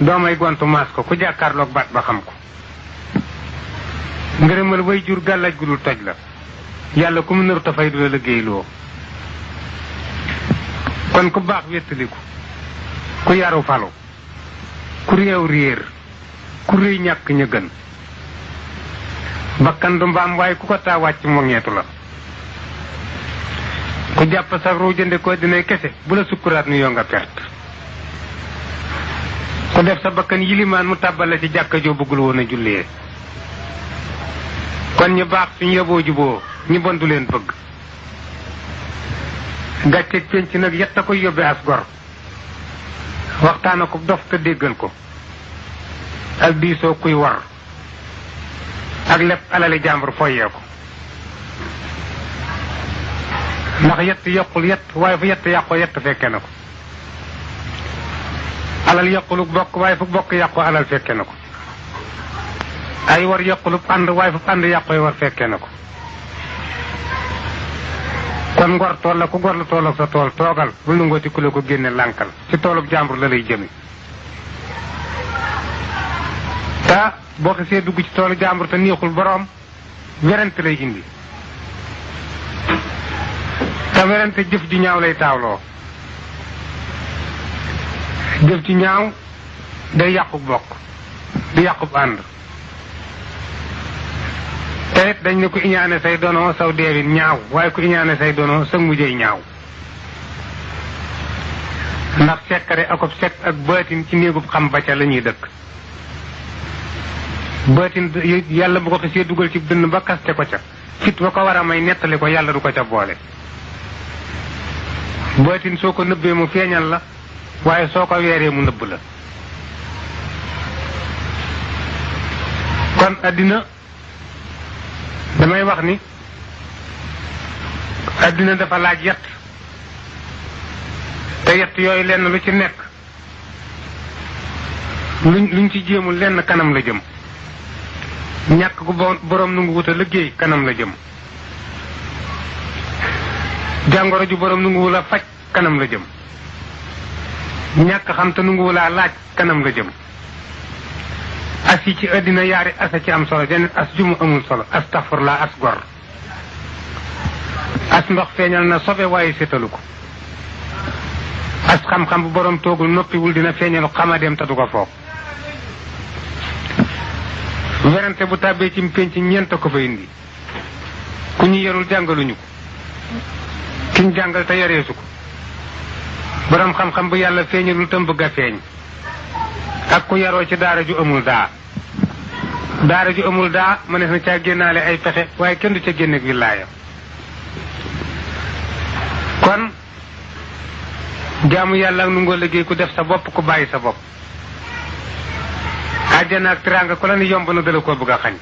doomay gontu maas ko ku jàkkaarloog baat ba xam ko ngërëmal way jur gàllaaj gu dul toj la yàlla ku mu nëru tafay du la liggéeyloo kon ku baax wéttaliku ku yaru falu ku réew réer ku réy ñàkk ña gën bakkan du mbaam waaye ku ko taa wàcc mu ñeetu la ku jàpp sa ruu jënde ko dinay kese bu la sukkuraat nu yoo nga perte ku def sa bakkan yilimaan mu tàbbal ci jàkka joo bëggul woon a jullee kon ñu baax suñu yoboo juboo ñu bon du leen bëgg gàcceeg penc nag yett a koy yóbbe as gor waxtaana ko dof te déggal ko ak diisoo kuy war ak lépp alali jàmbur foyee ko ndax yett yokkul yett waaye fu yett yàqoo yett fekke na ko alal yokkulu bokk waaye fu bokk yàqoo alal fekke na ko ay war yokkulu ànd waaye fu ànd yàqooy war fekke na ko kon ngor tool la ku gor la tool ak sa tool toogal bul nu ngooti ku la ko génne lànkal ci toolub jàmbur la lay jëmi te boo xasee dugg ci toolu jàmbur te neexul boroom werante lay indi te werante jëf ji ñaaw lay taawloo jëf ji ñaaw day yàqub bokk di yàqub ànd te it dañ ne ku iñaane say dono saw deewin ñaaw waaye ku iñaane say dono sa mujjey ñaaw ndax sekkare akob sekk ak baatin ci néegub xam ba ca la ñuy dëkk baatin yàlla bu ko xasee dugal ci dënn ba kaste ko ca fit ba ko war a may nettali ko yàlla du ko ca boole baatin soo ko nëbbee mu feeñal la waaye soo ko weeree mu nëbb la kon àddina damay wax ni àddina dafa laaj yett te yett yooyu lenn lu ci nekk luñ ci jéemul lenn kanam la jëm ñàkk gu boroom nu ngu wut a liggéey kanam la jëm jàngoro ju boroom nu ngu wula faj kanam la jëm ñàkk xam te nu ngu wulaa laaj kanam la jëm as yi ci àddina yaari asa ci am solo jeneen as jumu amul solo astaghfirullah as gor as ndox feeñal na sobe waaye sétalu ko as xam-xam bu boroom toogul noppiwul dina feeñalu xamadeem te du ko foog werante bu tàbbee ci pénc ñeent ko fa indi ku ñu yarul jàngaluñu ko kiñ jàngal te yareesu ko boroom xam-xam bu yàlla feeñalul tam bëgg a feeñ ak ku yaroo ci daara ju amul daa daara ju amul daa mënees na caa génnaale ay pexe waaye kenn du ca génneeg wilaaya kon jaamu yàlla ak nu ngoo liggéey ku def sa bopp ku bàyyi sa bopp àjjana ak teraanga ku la ni yomb na dala koo bëgg a xañ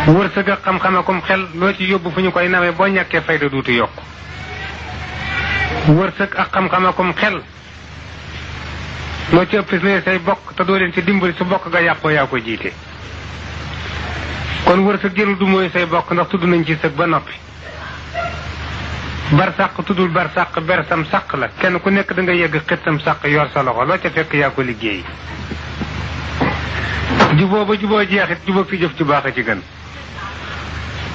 wërsëg ak xam-xam akum xel loo ci yóbbu fu ñu koy nawee boo ñàkkee fayda duutu yokk wërsëg ak xam-xam akum xel loo ci ëpp say bokk te doo leen ci dimbali su bokk nga yàqoo yaa ko jiite kon wërsëg jëlu du mooy say bokk ndax tudd nañ ci sëg ba noppi bar sàq tuddul bar sàq ber sam sàq la kenn ku nekk da nga yegg xittam sàq yor sa loxo loo ca fekk yaa ko liggéey juboo ba juboo jeexit jubóog fi jëf ci baax a ci gën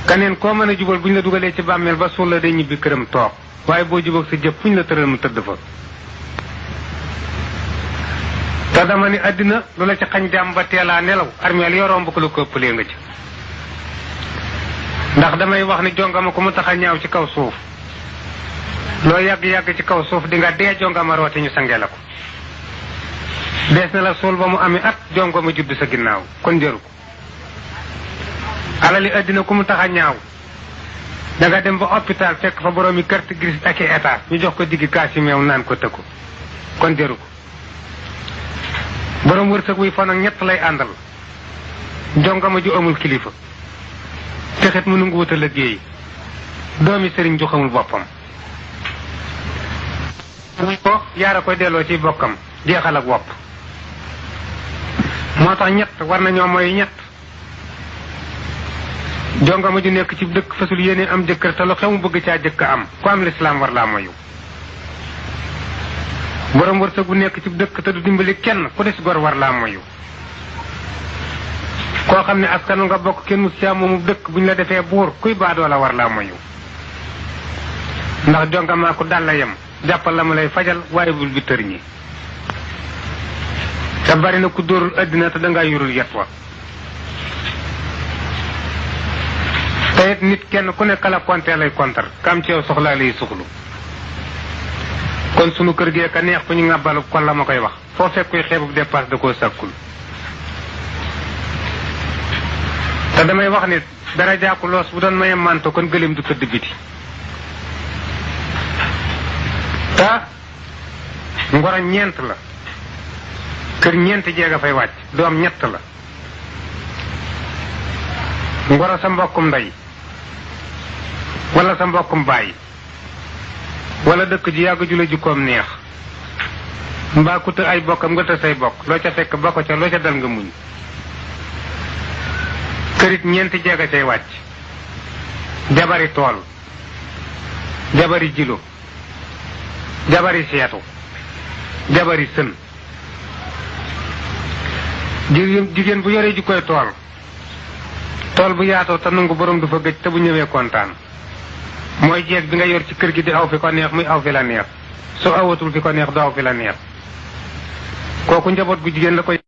kaneen koo mën a jubal bu ñu la dugalee ci bàmmeel ba suul la day ñibbi këram toog waaye boo jubóog sa jëf fu ñu la tëral mu tëdd fa te dama ni àddina lu la ci xañ jàmm ba teelaa nelaw armeel yoo romb ko lu ko ëppalee nga ci ndax damay wax ni jongama ko mu tax a ñaaw ci kaw suuf loo yàgg-yàgg ci kaw suuf di nga dee jongama roote ñu sangee la ko dees na la suul ba mu amee at jongama judd sa ginnaaw kon jëru ko alali àddina ku mu tax a ñaaw da nga dem ba hôpital fekk fa boroomi carte grise ak i état ñu jox ko diggi kaasi meew naan ko tëkku kon jëru ko boroom wërsëg wuy fan ak ñett lay àndal jongama ju amul kilifa texet mu nungu wut a liggéey doomi sëriñ ju xamul boppam ko yaara koy delloo ci bokkam jeexal ak wopp moo tax ñett war nañoo mooy ñett jongama ju nekk ci dëkk fasul yéene am jëkkër te lu xew mu bëgg caa jëkk am ku am lislaam war laa moyu borom wërsëg bu nekk ci dëkk te du dimbali kenn ku des gor war laa moyu koo xam ne askanu nga bokk kenn mus caa moomu dëkk bu ñu la defee buur kuy baadoo la war laa moyu ndax jongamaa ko dal la yem jàppal la mu lay fajal waaye bul bi tër ñi te bari na ku dóorul àddina te dangaa yurul yet wa te it nit kenn ku nekk la konte lay kontar kam ci yow soxlaa lay suxlu kon sunu kër gee ka neex ku ñu ngàbbalu kon la ma koy wax foo fekk kuy xeebub dépasse da koo sàkkul te damay wax ne dara jàkku loos bu doon maye manto kon gëléem du tëdd biti te ngoro ñeent la kër ñeenti jeeg a fay wàcc doom ñett la ngoro sa mbokkum ndey wala sa mbokkum baay wala dëkk ji yàgg ju la jukkoom neex mbaa ku të ay bokkam nga të say bokk loo ca fekk bokk ca loo ca dal nga muñ kërit ñeenti jeeg a cay wàcc jabari tool jabari jilo jabari seetu jabari sën jigéen bu yoree ji koy tool bu yaatoo te nangu borom du fa gëj te bu ñëwee kontaan mooy jeeg bi nga yor ci kër gi di aw fi ko neex muy aw fi la neex su awatul fi ko neex du aw fi la neex kooku njaboot gu jigéen la koy